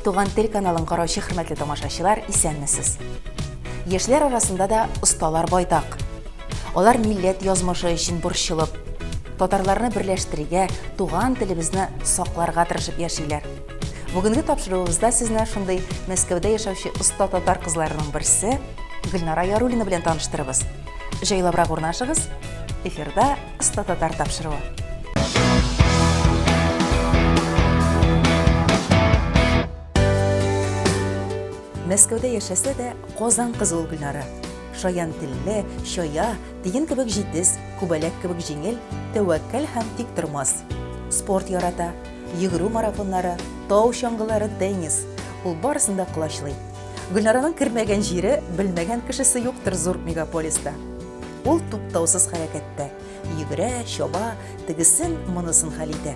Туган тел каналын караучы хөрмәтле тамашачылар, исәнмесез. Яшьләр арасында да осталар байтак. Алар милләт язмышы өчен борчылып, татарларны берләштерергә, туган телебезне сакларга тырышып яшиләр. Бүгенге тапшыруыбызда сезне шундый Мәскәүдә яшәүче оста татар кызларының берсе Гөлнара Яруллина белән таныштырыбыз. Җайлабрак урнашыгыз. Эфирда Оста татар тапшыруы. Мәскәүдә яшәсә дә, Казан кызы ул Гөлнара. Шаян телле, чая, тиен кебек җитез, күбәләк кебек җиңел, тәвәккәл һәм тиктормас. Спорт ярата, йөгерү марафоннары, тау чаңгылары, теннис. Ул барысын да колачлый. Гөлнараның кермәгән җире, белмәгән кешесе юктыр зур мегаполиста. Ул туктаусыз хәрәкәттә, йөгерә, чаба, тегесен, монысын хәл итә.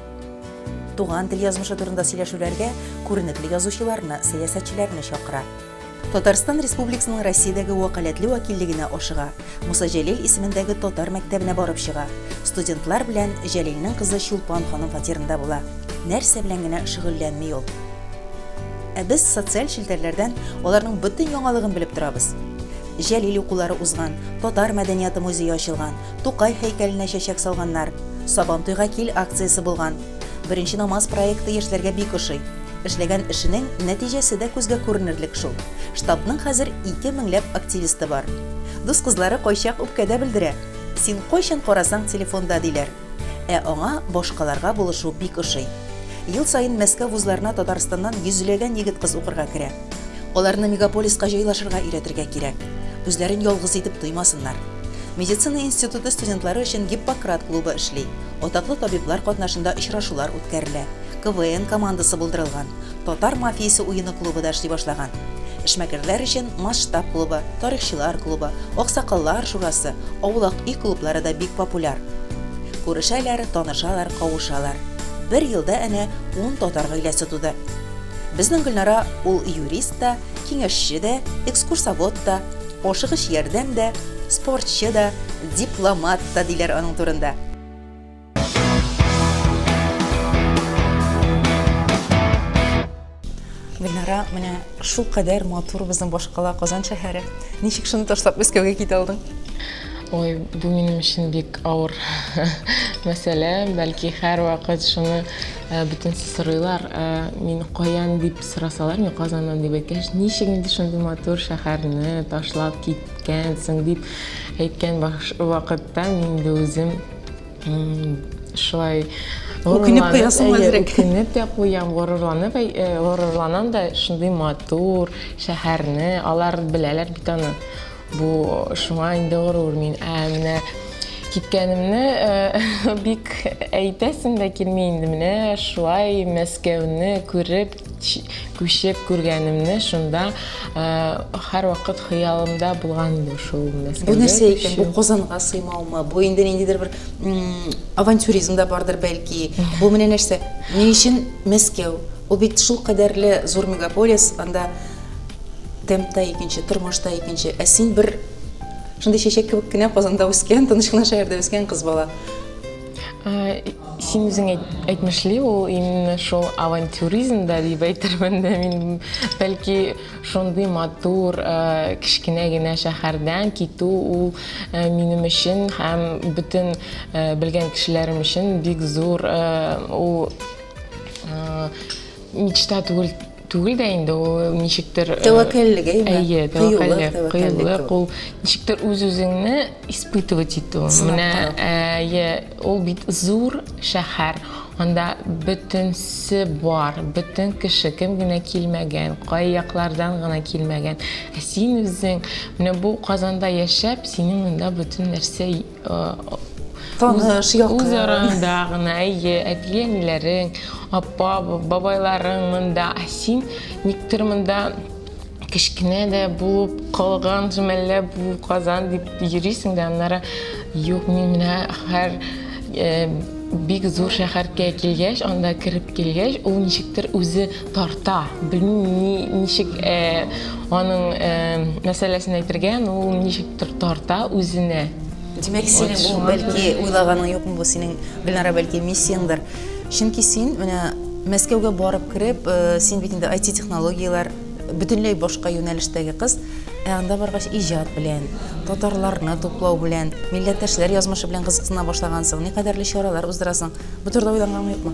Туган тел язмышы турында сөйләшүләргә күренекле язучыларны, сәясәтчеләрне чакыра. Татарстан Республикасының Россиядәге вәкаләтле вәкиллегенә ашыга, Муса Җәлил исемендәге татар мәктәбенә барып чыга, студентлар белән Җәлилнең кызы Чулпан ханым фатирында була. Нәрсә белән генә шөгыльләнми ул. Ә без социаль челтәрләрдән аларның бөтен яңалыгын белеп торабыз. Җәлил укулары узган, татар мәдәнияты музее ачылган, Тукай һәйкәленә чәчәк салганнар, Сабантуйга кил акциясе булган. Беренче намаз проекты яшьләргә бик ошый. Эшләгән эшенең нәтиҗәсе дә күзгә күренерлек шул. Штабның хәзер ике меңләп активисты бар. Дус кызлары кайчак үпкә дә белдерә. Син кайчан карасаң телефонда, диләр. Ә аңа башкаларга булышу бик ошый. Ел саен Мәскәү вузларына Татарстаннан йөзләгән егет-кыз укырга керә. Аларны мегаполиска җайлашырга өйрәтергә кирәк. Үзләрен ялгыз итеп тоймасыннар. Медицина институты студентлары өчен Гиппократ клубы эшли. Атаклы табиблар катнашында очрашулар үткәрелә. КВН командасы булдырылган. Татар мафиясе уены клубы да эшли башлаган. Эшмәкәрләр өчен Масштаб клубы, Тарихчылар клубы, Аксакаллар шурасы, Аулак өй клублары да бик популяр. Күрешәләр, танышалар, кавышалар. Бер елда әнә ун татар гаиләсе туды. Безнең Гөлнара ул юрист та, киңәшче дә, экскурсовод та, ашыгыч ярдәм дә, спортчы да, дипломат та диләр аның турында. Гөлнара, менә шул кадәр матур безнең башкала Казан шәһәре. Ничек шуны ташлап Мәскәүгә китә алдың? Ой, бу минем өчен бик авыр мәсьәлә. Бәлки һәрвакыт шуны э, бөтенесе сорыйлар. Э, мин каян дип сорасалар, мин Казаннан дип әйткәч, ничек инде шундый матур шәһәрне ташлап киткәнсең дип әйткән вакытта мин инде үзем Шулай Үкенеп куясың әзрәк. Үкенеп тә куям, горурланып, э, горурланам да шундый матур шәһәрне, алар беләләр бит аны. Бу шуңа инде горур мин. Ә менә киткәнемне э, бик әйтәсем дә килми инде. Менә шулай Мәскәүне күреп, күчеп күргәнемне шунда һәрвакыт хыялымда булган иде шул Мәскәүгә. Бу нәрсә икән? Бу Казанга сыймаумы? Бу инде ниндидер бер авантюризм да бардыр бәлки. Бу менә нәрсә? Ни өчен Мәскәү? Ул бит шул кадәрле зур мегаполис, анда темп та икенче, тормыш та икенче. Ә син бер шундый чәчәк кебек кенә Казанда үскән, тыныч кына шәһәрдә үскән кыз бала. Син үзең әйтмешли, ул именно шул авантюризм да дип әйтермен дә мин. Бәлки шундый матур, э, кечкенә генә шәһәрдән китү ул э, минем өчен һәм бөтен э, белгән кешеләрем өчен бик зур ул мечта түгел түгел дә инде ул ничектер э, тәвәккәллек әйме әйе тәвәккәллек кыюлык ул ничектер үз үзеңне испытывать итү менә әйе ул бит зур шәһәр анда бөтенсе бар бөтен кеше кем генә килмәгән кай яклардан гына килмәгән ә син үзең менә бу Казанда яшәп синең монда бөтен нәрсә Таныш, якын. Үз араңда гына, әйе, әти-әниләрең, апа, бабайларың монда, ә син никтер монда кечкенә дә булып калган мәллә бу Казан дип йөрисең дә, аннары юк, мин менә һәр э, бик зур шәһәргә килгәч, анда кереп килгәч, ул ничектер үзе тарта. Белмим, ни, ничек э, аның э, мәсьәләсен әйтергә, но ул ничектер тарта үзенә. Димәк, синең бу бәлки уйлаганың юкмы, бу синең, Гөлнара, бәлки миссияңдер. Чөнки син менә Мәскәүгә барып кереп, э, син бит инде IT технологияләр бөтенләй башка юнәлештәге кыз, ә анда баргач иҗат белән, татарларны туплау белән, милләттәшләр язмышы белән кызыксына башлагансың, никадәрле чаралар уздырасың. Бу турыда уйланганмы юкмы?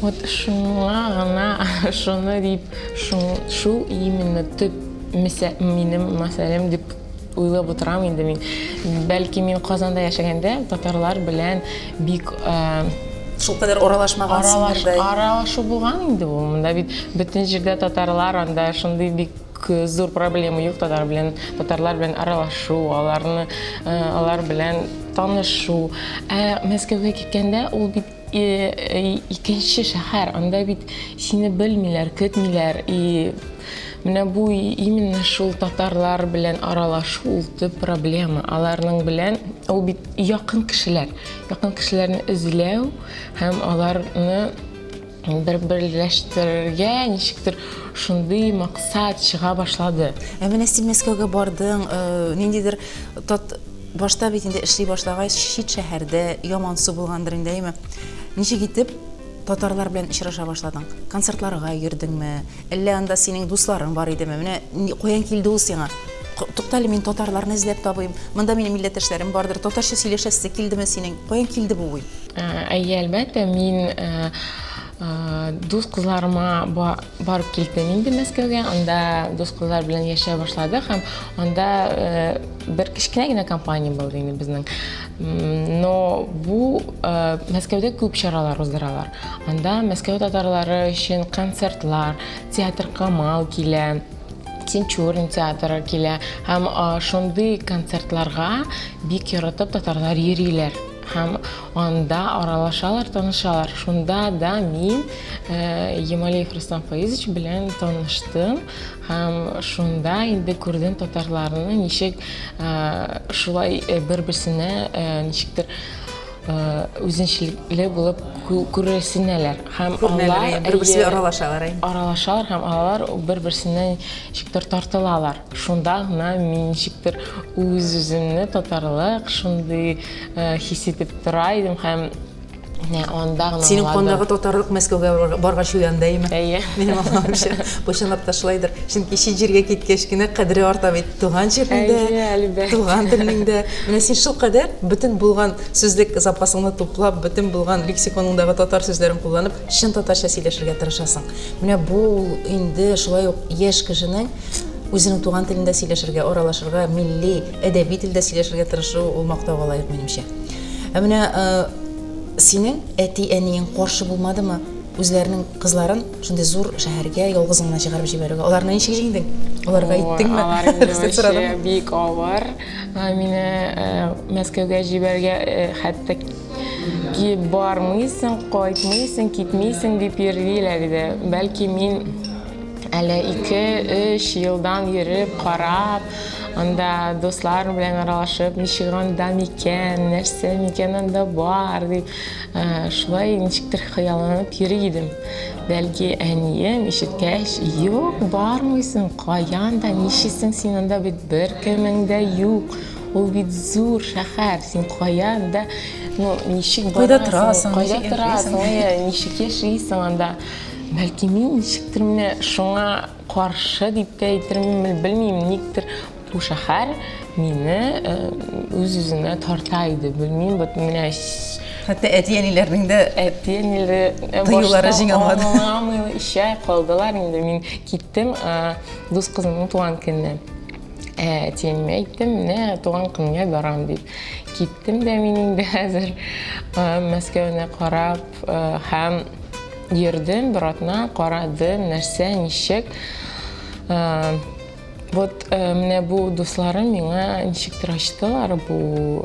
Вот шуңа гына шуны дип, шул именно төп минем мәсьәләм дип уйлап утырам инде мин. Бәлки мин Казанда яшәгәндә татарлар белән бик э, шулкадәр аралашмагансыңдыр да. Аралашу булган инде ул. Монда бит бөтен җирдә татарлар, анда шундый бик зур проблема юк татар белән, татарлар белән аралашу, аларны э, алар белән танышу. Ә Мәскәүгә киткәндә ул бит икенче шәһәр, анда бит сине белмиләр, көтмиләр. И менә бу именно шул татарлар белән аралашу ул төп проблема. Аларның белән ул бит якын кешеләр. Якын кешеләрне эзләү һәм аларны бер берләштерергә ничектер шундый максат чыга башлады. Ә менә син Мәскәүгә бардың, э, ниндидер тат башта бит инде эшли башлагач, чит шәһәрдә ямансу булгандыр инде, әйеме? Ничек итеп татарлар белән очраша башладың? Концертларга йөрдеңме? Әллә анда синең дусларың бар идеме? Менә каян килде ул сиңа? Туктале, мин татарларны эзләп табыйм. Монда минем милләттәшләрем бардыр. Татарча сөйләшәсе килдеме синең? Каян килде бу уй? Әйе, әлбәттә, мин дус кызларыма барып килдем инде Мәскәүгә. Анда дус кызлар белән яшәй башладык һәм анда бер кечкенә генә компания булды инде безнең. Но бу Мәскәүдә күп чаралар уздыралар. Анда Мәскәү татарлары өчен концертлар, театр Камал килә. Тинчурин театры килә һәм шундый концертларга бик яратып татарлар йөриләр. Һәм анда аралашалар, танышалар. Шунда да мин э, Емалиев Рустам Фаизович белән таныштым һәм шунда инде күрдем татарларны ничек э, шулай э, бер-берсенә ничектер үзенчәлекле булып күрсенәләр һәм алар бер-берсе аралашалар. Аралашалар һәм алар бер-берсенә ничектер тартылалар. Шунда гына мин ничектер үз-үземне татарлык шундый э, хис итеп тора идем һәм менә анда гына Синең кандагы татарлык Мәскәүгә баргач уянды, әйеме? Әйе. Минем аңлавымча, бу чынлап та шулайдыр. Чөнки чит җиргә киткәч кенә кадере арта бит туган җирнең дә, әлбәттә. туган телнең дә. Менә син шулкадәр бөтен булган сүзлек запасыңны туплап, бөтен булган лексиконыңдагы татар сүзләрен кулланып, чын татарча сөйләшергә тырышасың. Менә бу инде шулай ук яшь кешенең Үзенең туган телендә сөйләшергә, аралашырга, милли, әдәби телдә сөйләшергә тырышу ул мактауга лаек, минемчә. Ә менә синең әти-әниең каршы булмадымы үзләренең кызларын шундый зур шәһәргә ялгызың гына чыгарып җибәрүгә? Аларны ничек җиңдең? Аларга әйттеңме? Алар инде вообще бик авыр. Мине Мәскәүгә җибәргә хәтта бармыйсың, кайтмыйсың, китмисең дип йөриләр иде. Бәлки мин Әле 2-3 елдан йөреп, карап, анда дуслар белән аралашып, ничек анда микән, нәрсә микән анда бар дип, э, шулай ничектер хыялланып йөри идем. Бәлки әнием ишеткәч, юк, бармыйсың, каян да, ничесең син анда бит беркемең дә юк. Ул бит зур шәһәр, син каян да, ну, ничек Кайда торасың, кайда торасың, ничек яшисең анда. Бәлки мин ничектер менә шуңа каршы дип тә әйтермен, белмим, никтер бу шәһәр мине э, үз-үзенә тарта иде. Белмим, вот менә Хәтта әти-әниләрнең дә әти-әниләре э, тыюлары җиңә алмады. Аңламыйча калдылар инде. Мин киттем э, дус кызымның туган көненә. Әти-әниемә әйттем, менә туган көнгә барам дип. Киттем дә мин инде хәзер Мәскәүне карап һәм Йөрдем бер атна, карадым, нәрсә, ничек. Вот менә бу дусларым миңа ничектер ачтылар бу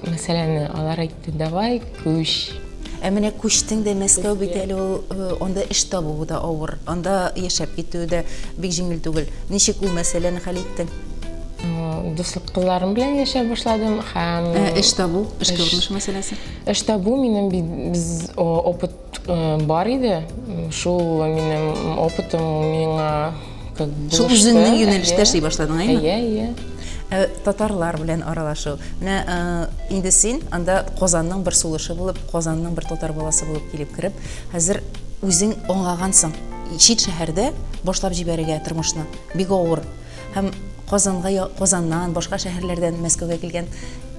мәсьәләне. Алар әйтте, давай күч. Ә менә күчтең дә Мәскәү бит әле ул анда эш табуы да авыр, анда яшәп китүе дә бик җиңел түгел. Ничек ул мәсьәләне хәл иттең? Дуслык кызларым белән яшәп башладым һәм эш табу, эшкә урнашу мәсьәләсе. Эш табу минем без опыт Бар иде. Шул минем опытым миңа как булышты. Шул үзеңнең юнәлештә эшли башладың, әйеме? Әйе, әйе. Ә, татарлар белән аралашу. Менә инде син анда Казанның бер сулышы булып, Казанның бер татар баласы булып килеп кереп, хәзер Үзең аңлагансың, чит шәһәрдә башлап җибәрергә тормышны бик авыр. Һәм Казанга, Казаннан, башка шәһәрләрдән Мәскәүгә килгән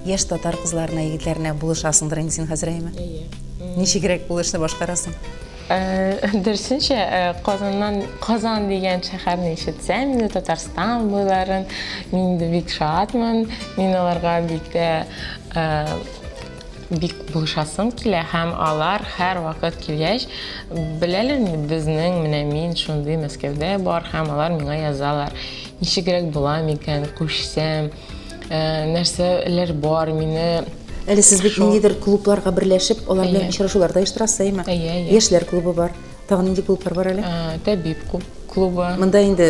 яшь татар кызларына, егетләренә булышасыңдыр инде син хәзер, әйеме? Әйе. Ничегрәк ул эшне башкарасың? Дөресенчә, Казаннан, Казан дигән шәһәрне ишетсәм, инде Татарстан буйларын, мин инде бик шатмын. Мин аларга бик тә бик булышасым килә һәм алар һәрвакыт килгәч беләләр инде безнең менә мин шундый Мәскәүдә бар һәм алар миңа язалар ничегрәк була микән күчсәм нәрсәләр бар мине Әле сез бит ниндидер клубларга берләшеп, алар белән очрашулар да оештырасыз, әйеме? Әйе, әйе. Яшьләр клубы бар. Тагын нинди клублар бар әле? Тәбиб клубы. Монда инде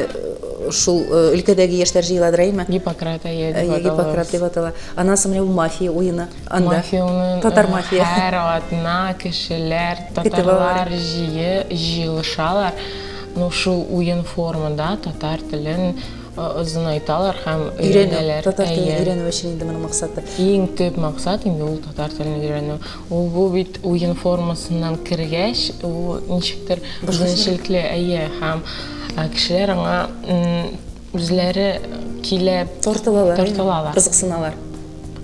шул өлкәдәге яшьләр җыеладыр, әйеме? Гиппократ, әйе, дип атала. Гиппократ дип атала. Аннан соң менә бу мафия уены. Анда. Мафия уены. Татар мафия. Һәр атна кешеләр, татарлар җые, җыелышалар. Ну, шул уен формада татар телен озынайталар һәм өйрәнәләр. Татар телен өйрәнү өчен инде моның максаты. Иң төп максат инде ул татар телен өйрәнү. Ул бу бит уен формасыннан кергәч, ул ничектер үзенчәлекле, әйе, һәм кешеләр аңа үзләре килә, тартылалар, тартылалар, кызыксыналар.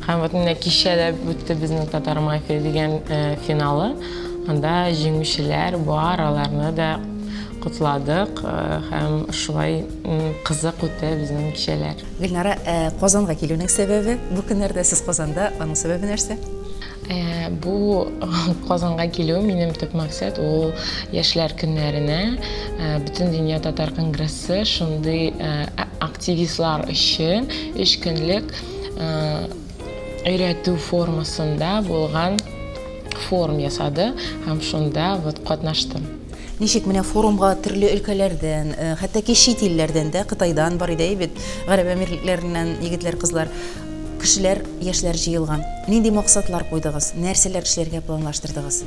Һәм вот менә кичә дә үтте безнең Татар мафия дигән финалы. Анда җиңүчеләр бар, аларны да котладык һәм шулай кызык үтә безнең кичәләр. Гөлнара, ә Казанга килүнең сәбәбе? Бу көннәрдә сез Казанда, аның сәбәбе нәрсә? Э, бу Казанга килү минем төп максат ул яшьләр көннәренә э, Бөтендөнья татар конгрессы шундый э, активистлар өчен өч көнлек өйрәтү формасында булган форум ясады һәм шунда вот катнаштым. Ничек менә форумга төрле өлкәләрдән, хәтта ки чит илләрдән дә, Кытайдан бар иде бит, Гарәп Әмирлекләреннән егетләр, кызлар, кешеләр, яшьләр җыелган. Нинди максатлар куйдыгыз? Нәрсәләр эшләргә планлаштырдыгыз?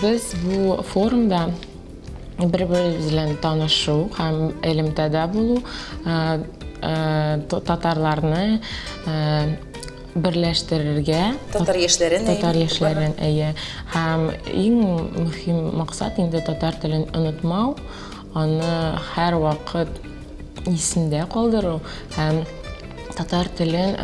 Без бу форумда бер-беребез белән танышу һәм элемтәдә булу, татарларны берләштерергә. Татар яшьләрен. Татар яшьләрен, әйе. Һәм иң мөһим максат инде татар телен онытмау, аны һәрвакыт исендә калдыру һәм татар телен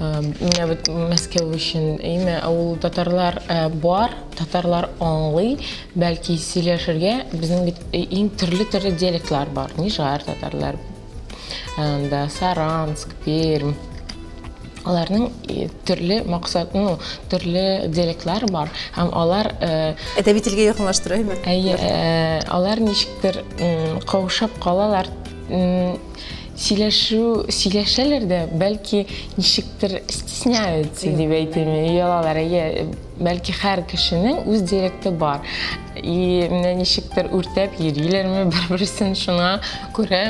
менә бит Мәскәү өчен, әйме, ул татарлар бар, татарлар аңлый, бәлки сөйләшергә безнең бит иң төрле-төрле диалектлар бар. Нижгар татарлар, анда Саранск, Пермь. Аларның төрле максат, ну, төрле диалектлар бар һәм алар әдәби телгә якынлаштыра, әйме? Әйе, алар ничектер каушап калалар. Сөйләшү, сөйләшәләр дә, бәлки ничектер стесняются дип әйтим, оялалар. Әйе, бәлки һәр кешенең үз диалекты бар. И менә ничектер үртәп йөриләрме бер-берсен, шуңа күрә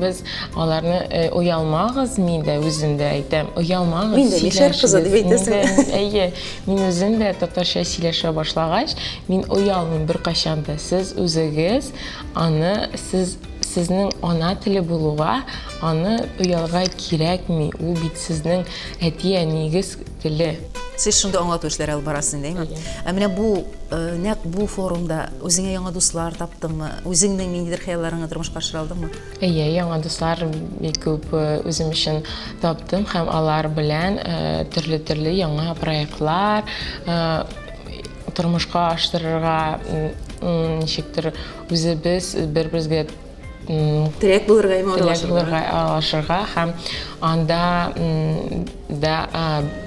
без аларны э, оялмагыз, мин дә үзем дә әйтәм, оялмагыз. Мин дә мишәр кызы дип әйтәсең. Әйе, мин үзем дә татарча сөйләшә башлагач, мин оялмыйм беркайчан да. Сез үзегез аны сез сезнең ана теле булуга аны оялырга кирәкми. Ул бит сезнең әти-әниегез теле. Сез шундый аңлату эшләре алып барасыз инде, әйеме? Ә менә бу э, нәкъ бу форумда үзеңә яңа дуслар таптыңмы? Үзеңнең ниндидер хыялларыңны тормышка ашыра алдыңмы? Әйе, яңа дуслар бик күп э, үзем өчен таптым һәм алар белән э, төрле-төрле яңа проектлар тормышка ашырырга ничектер үзебез бер-беребезгә терәк булырга, терәк булырга, аралашырга һәм анда да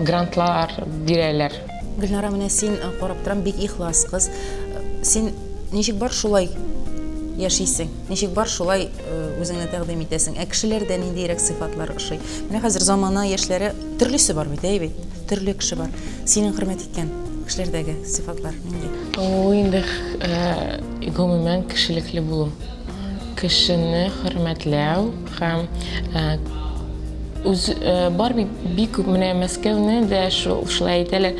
грантлар бирәләр. Гөлнара, менә син карап торам, бик ихлас кыз. Син ничек бар шулай яшисең, ничек бар шулай үзеңне тәкъдим итәсең. Ә кешеләрдә ниндиерәк сыйфатлар ошый? Менә хәзер замана яшьләре төрлесе бар бит, әй бит, төрле кеше бар. Синең хөрмәт иткән кешеләрдәге сыйфатлар нинди? Ул инде гомумән кешелекле булу. Кешене хөрмәтләү һәм үз бар бит бик күп менә Мәскәүне дә шул шулай әйтәләр,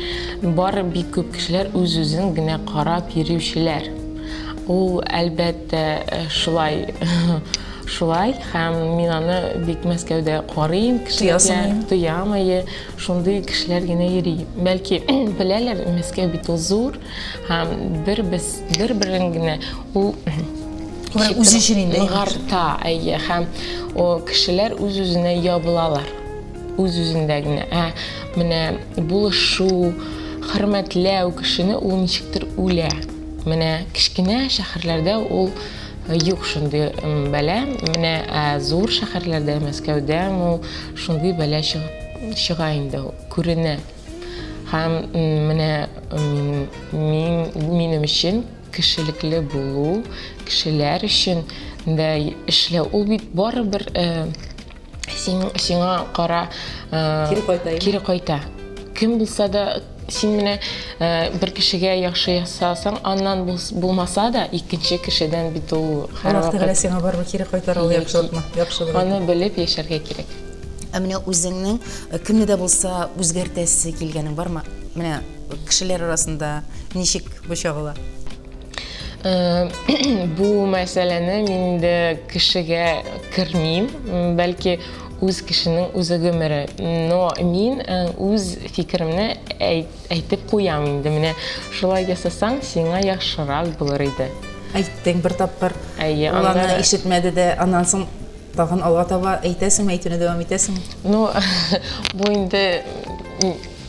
бар бик күп кешеләр үз-үзен генә карап йөрүчеләр. Ул әлбәттә шулай шулай, һәм мин аны бик Мәскәүдә карыйм, кешеләргә тоям, әйе, шундый кешеләр генә йөри. Бәлки беләләр, Мәскәү бит ул зур, һәм бер без бер-берен генә ул үз өчен инде ныгарта, әйе, һәм кешеләр үз-үзенә ябылалар. Үз-үзендә генә. Ә менә булышу, хөрмәтләү кешене ул ничектер үлә. Менә кечкенә шәһәрләрдә ул юк шундый бәла. Менә ә зур шәһәрләрдә, Мәскәүдә ул шундый бәла чыга инде, күренә. Һәм менә мин, минем өчен кешелекле булу, кешеләр өчен дә эшләү, ул бит барыбер син, сиңа кара кире кайта. Кире кайта. Кем булса да, син менә бер кешегә яхшы ясасаң, аннан булмаса да, икенче кешедән бит ул һәрвакыт. Аллаһ Тәгалә сиңа барыбер кире кайтара ул яхшылыкны, яхшылык. Аны белеп яшәргә кирәк. Ә менә үзеңнең кемне дә булса үзгәртәсе килгәнең бармы? Менә кешеләр арасында ничек бу чагыла? Бу мәсьәләне мин инде кешегә кермим, бәлки үз кешенең үзе гомере. Но мин үз фикеремне әйтеп куям инде. Менә шулай ясасаң, сиңа яхшырак булыр иде. Әйттең бер тапкыр. Әйе, ул аны ишетмәде дә, аннан соң тагын алга таба әйтәсеңме, әйтүне дәвам итәсеңме? Ну, бу инде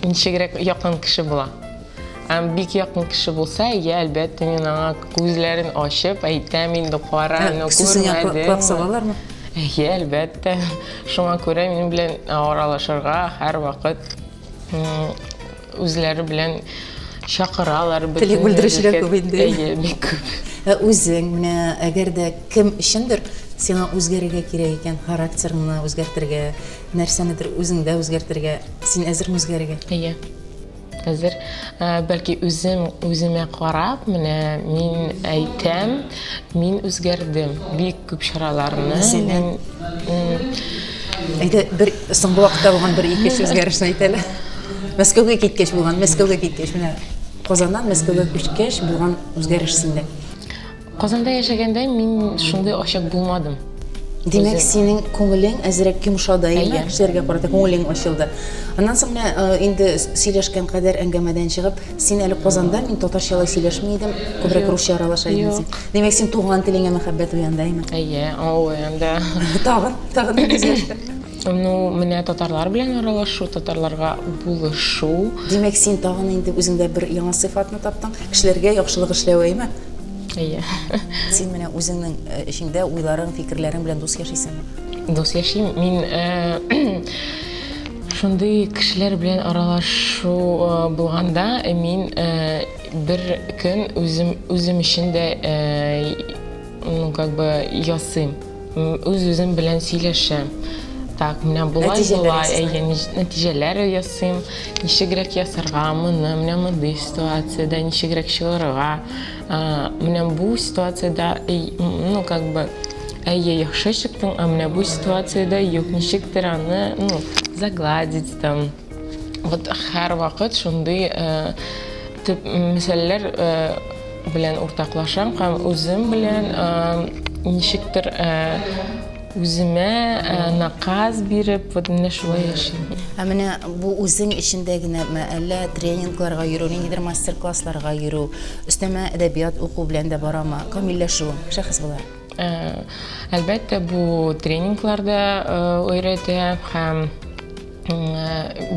ничегрәк якын кеше була. Һәм бик якын кеше булса, әйе, әлбәттә, мин аңа күзләрен ачып әйтәм инде, кара, ну күрмәдең. Колак салалармы? Әйе, әлбәттә. Шуңа күрә минем белән аралашырга һәрвакыт үзләре белән чакыралар. Теләк белдерүчеләр күп инде. Әйе, бик күп. Ә үзең менә әгәр дә кем өчендер сиңа үзгәрергә кирәк икән, характерыңны үзгәртергә, нәрсәнедер үзеңдә үзгәртергә, син әзерме үзгәрергә? Әйе. Хәзер, бәлки үзем үземә карап, менә мин әйтәм, мин үзгәрдем. Бик күп чараларны. Мәсәлән, әйдә, бер соңгы вакытта булган бер ике үзгәрешне әйт әле. Мәскәүгә киткәч булган, Мәскәүгә киткәч, менә Казаннан Мәскәүгә күчкәч булган үзгәреш синдә. Казанда яшәгәндә мин шундый ачык булмадым. Димәк, синең күңелең әзрәк йомшады, әйеме? Кешеләргә карата күңелең ачылды. Аннан соң менә э, инде сөйләшкән кадәр әңгәмәдән чыгып, син әле Казанда мин татарчалай сөйләшми идем, күбрәк русча аралаша идем син. Димәк, син туган телеңә мәхәббәт уянды, әйеме? Әйе, ул уянды. Тагын, тагын нинди үзгәрешләр? Ну, менә татарлар белән аралашу, татарларга булышу. Димәк, син тагын инде үзеңдә бер яңа сыйфатны таптың, кешеләргә яхшылык эшләү, әйеме? Әйе. Син менә үзеңнең э, эчеңдә уйларың, фикерләрең белән дус яшисеңме? Дус яшим. Мин э, шундый кешеләр белән аралашу э, булганда, мин бер көн үзем үзем өчен дә ну, как бы ясыйм. Үз-үзем белән сөйләшәм. Так, менә болай болай, әйе, нәтиҗәләр ясыйм, ничегрәк ясарга моны, менә мондый ситуациядә ничегрәк чыгарга. Менә бу ситуациядә, ну, как бы, әйе, яхшы чыктың, ә менә бу ситуациядә юк, ничектер аны, ну, загладить там. Вот һәрвакыт шундый төп мәсьәләләр белән уртаклашам һәм үзем белән ничектер үземә наказ биреп, вот менә шулай яшим. Ә менә бу үзең эчендә генәме, әллә тренингларга йөрү, ниндидер мастер-классларга йөрү, өстәмә әдәбият уку белән дә барамы, камилләшүең, шәхес буларак? Әлбәттә, бу тренинглар да өйрәтә һәм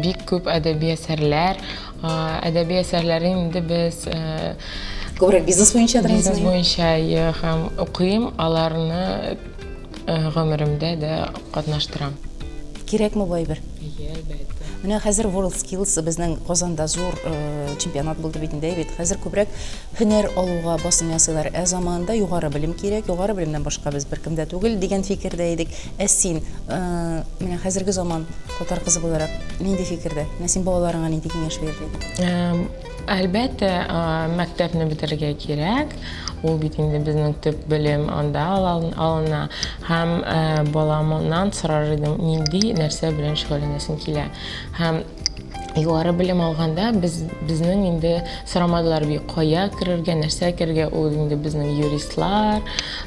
бик күп әдәби әсәрләр. Әдәби әсәрләрне инде без күбрәк бизнес буенча бизнес буенча һәм укыйм, аларны гомеремдә дә катнаштырам. Кирәкме бу әйбер? Әйе, әлбәттә. Менә хәзер World Skills безнең Казанда зур чемпионат булды бит инде, бит. Хәзер күбрәк һөнәр алуга басым ясыйлар. Ә заманында югары белем кирәк, югары белемнән башка без беркем дә түгел дигән фикердә идек. Ә син, менә хәзерге заман татар кызы буларак, нинди фикердә? Менә син балаларыңа нинди киңәш бирер идең? Әлбәттә, мәктәпне бетерергә кирәк. Ул бит инде безнең төп белем анда алына. Һәм баламнан сорар идем, нинди нәрсә белән шөгыльләнәсең килә. Һәм Югары белем алганда без безнең инде сорамадылар бик кая керергә, нәрсә керергә, ул инде безнең юристлар,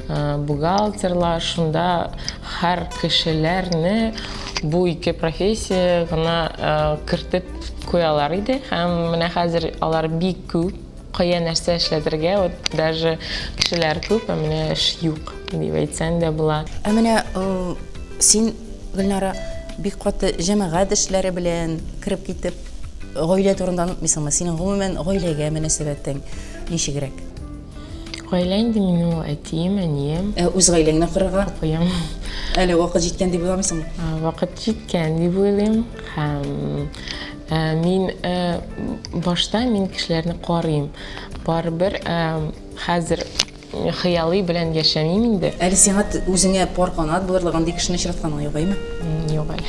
э, бухгалтерлар, шунда һәр кешеләрне бу ике профессия гына э, кертеп куялар иде. Һәм менә хәзер алар бик күп кая нәрсә эшләтергә, вот даже кешеләр күп, ә менә эш юк дип әйтсәң дә була. Ә менә э, син, Гөлнара, бик каты җәмәгать эшләре белән кереп китеп, гаилә турында онытмыйсыңмы? Синең гомумән гаиләгә мөнәсәбәтең ничегрәк? Гаилә инде минем ул әтием, әнием. Ә үз гаиләңне корырга? Апаем. Әле вакыт җиткән дип уйламыйсыңмы? Вакыт җиткән дип уйлыйм. Һәм мин башта мин кешеләрне карыйм. Барыбер хәзер хыялый белән яшәмим инде. Әле сиңа үзеңә пар канат булырлык андый кешене очратканың юк, әйме? Юк әле.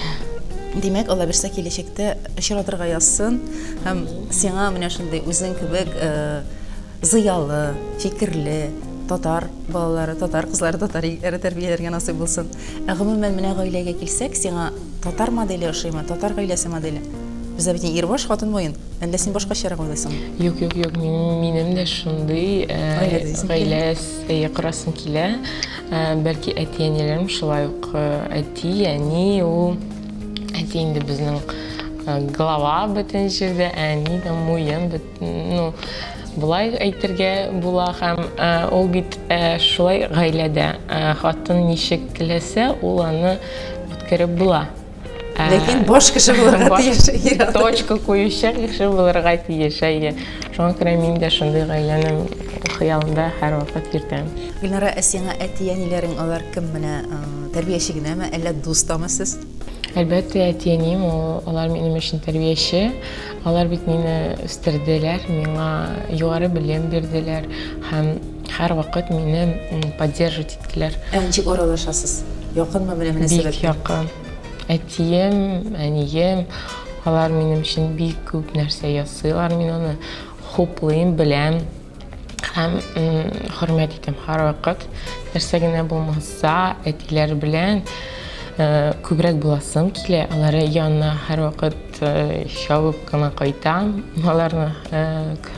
Димәк, Алла бирсә, киләчәктә очратырга язсын һәм сиңа менә шундый үзең кебек зыялы, фикерле татар балалары, татар кызлары, татар егетләре тәрбияләргә насыйп булсын. Ә гомумән, менә гаиләгә килсәк, сиңа татар моделе ошыймы, татар гаиләсе моделе? Бездә бит ир баш, хатын муен. Әллә син башкачарак уйлыйсыңмы? Юк, юк, юк, минем дә шундый гаилә корасым килә. Бәлки әти-әниләрем шулай ук әти, әни, ул әти инде безнең глава бөтен җирдә, әни дә муен, ну, болай әйтергә була һәм ул бит шулай гаиләдә хатын ничек теләсә, ул аны үткәреп була. Ләкин баш кеше булырга тиеш. Точка куючы кеше булырга тиеш, әйе. Шуңа күрә мин дә шундый гаиләнең хыялында һәрвакыт йөртәм. Гөлнара, ә сиңа әти-әниләрең алар кем менә тәрбияче генәме, әллә дус тамы сез? Әлбәттә, әти-әнием алар минем өчен тәрбияче. Алар бит мине үстерделәр, миңа югары белем бирделәр һәм һәрвакыт мине поддерживать иттеләр. Ә ничек аралашасыз? Якынмы менә мөнәсәбәт? Бик якын. Әтием, әнием, алар минем өчен бик күп нәрсә ясыйлар. Мин аны хуплыйм, беләм һәм хөрмәт итәм һәрвакыт. Нәрсә генә булмаса, әтиләр белән күбрәк буласым килә. Алар янына һәрвакыт чабып кына кайтам. Аларны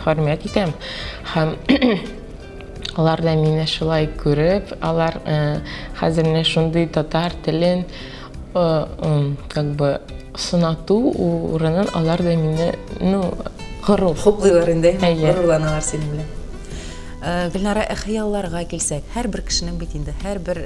хөрмәт итәм һәм Алар да мине шулай күреп, алар хәзер менә шундый татар телен как бы сынату урынын алар да мине, ну, горур. Хуплыйлар инде, горурланалар синең белән. Гөлнара, ә хыялларга килсәк, һәрбер кешенең бит инде, һәрбер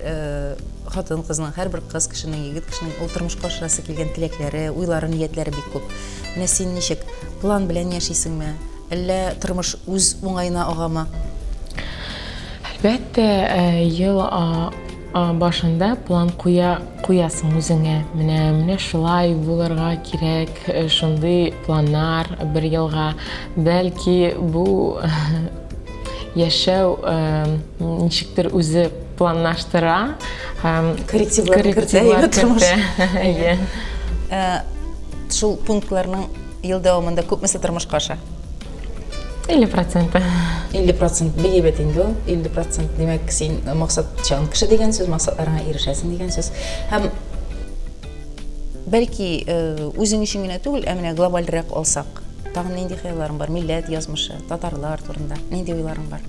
хатын-кызның, һәрбер кыз кешенең, егет кешенең ул тормышка ашырасы килгән теләкләре, уйлары, ниятләре бик күп. Менә син ничек, план белән яшисеңме? Әллә тормыш үз уңаена агамы? Әлбәттә, ел башында план куя куясың үзеңә. Менә менә шулай булырга кирәк, шундый планнар бер елга. Бәлки бу яшәү ничектер үзе планлаштыра һәм коррективлар кертә тормыш. Әйе. Шул пунктларның Ел дәвамында күпмесе тормышка аша? 50 проценты. 50 процент бик әйбәт инде ул. 50 процент, димәк, син максатчан кеше дигән сүз, максатларыңа ирешәсең дигән сүз. Һәм бәлки э, үзең өчен генә түгел, ә менә глобальрәк алсак, тагын нинди хыялларың бар? Милләт язмышы, татарлар турында нинди уйларың бар?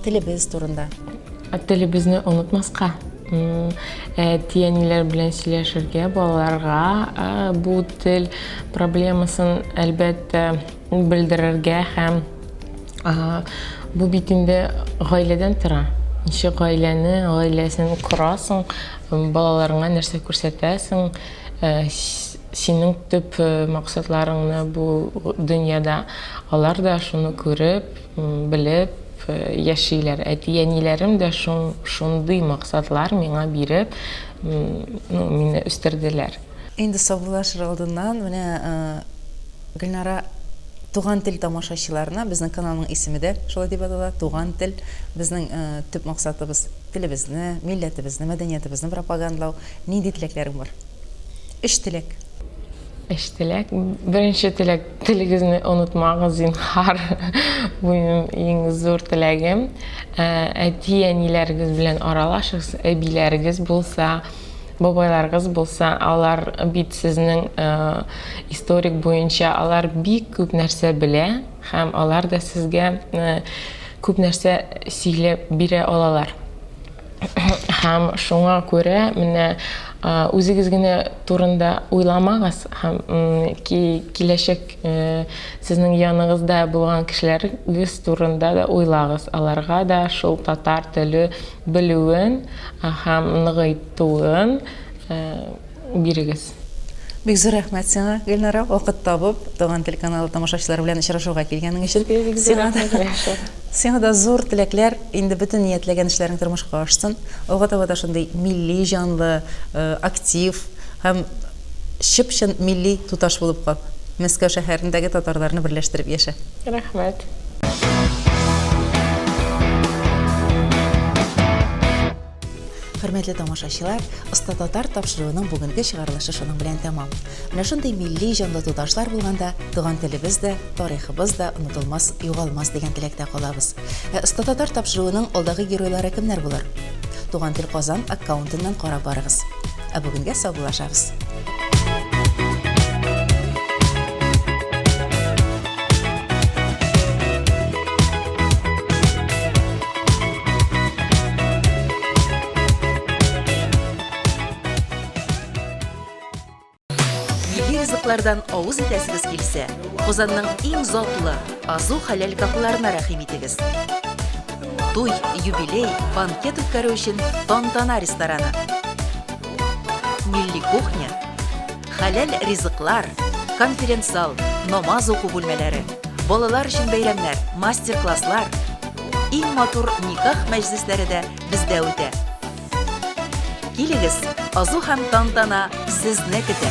Телебез турында. Телебезне онытмаска. Әти-әниләр белән сөйләшергә, балаларга бу тел проблемасын, әлбәттә, белдерергә һәм бу бит инде гаиләдән тора. Ничек гаиләне, гаиләсен корасың, балаларыңа нәрсә күрсәтәсең, синең төп максатларыңны бу дөньяда, алар да шуны күреп, белеп яшиләр. Әти-әниләрем дә шундый максатлар миңа биреп, ну, мине үстерделәр. Инде саубуллашыр алдыннан менә Гөлнара Туган тел тамашачыларына, безнең каналның исеме дә шулай дип атала, Туган тел. Безнең төп максатыбыз телебезне, милләтебезне, мәдәниятебезне пропагандалау. Нинди теләкләрең бар? Өч теләк. Өч теләк. Беренче теләк, телегезне онытмагыз, зинһар. Бу минем иң зур теләгем. Ә, әти-әниләрегез белән аралашыгыз, әбиләрегез булса. бабайларыгыз булса, алар бит сезнең историк буенча алар бик күп нәрсә белә һәм алар да сезгә күп нәрсә сөйләп бирә алалар. Һәм шуңа күрә менә үзегез генә турында уйламагыз һәм киләчәк сезнең яныгызда булган кешеләрегез турында да уйлагыз. Аларга да шул татар теле белүен һәм ныгыйтуын бирегез. Бик зур рәхмәт сиңа, Гөлнара, вакыт табып, Туган тел каналы тамашачылары белән очрашуга килгәнең өчен. Бик зур рәхмәт, Рәшат. Сиңа да зур теләкләр, инде бөтен ниятләгән эшләрең тормышка ашсын. Алга таба да шундый милли җанлы, актив һәм чып-чын милли туташ булып кал. Мәскәү шәһәрендәге татарларны берләштереп яшә. Рәхмәт. Хөрмәтле тамашачылар, Оста татар тапшыруының бүгенге чыгарылышы шуның белән тәмам. Менә шундый милли җанлы туташлар булганда, туган телебез дә, тарихыбыз да онытылмас, югалмас дигән теләктә калабыз. Ә Оста татар тапшыруының алдагы геройлары кемнәр булыр? Туган тел Казан аккаунтыннан карап барыгыз. Ә бүгенгә саубуллашабыз. Милли ризыклардан авыз итәсегез килсә, Казанның иң затлы Азу хәләл кафеларына рәхим итегез. Туй, юбилей, банкет үткәрү өчен Тантана рестораны. Милли кухня, хәләл ризыклар, конференц-зал, намаз уку бүлмәләре, балалар өчен бәйрәмнәр, мастер-класслар, Иң матур никах мәҗлесләре дә бездә үтә. Килегез, Азу һәм Тантана сезне көтә!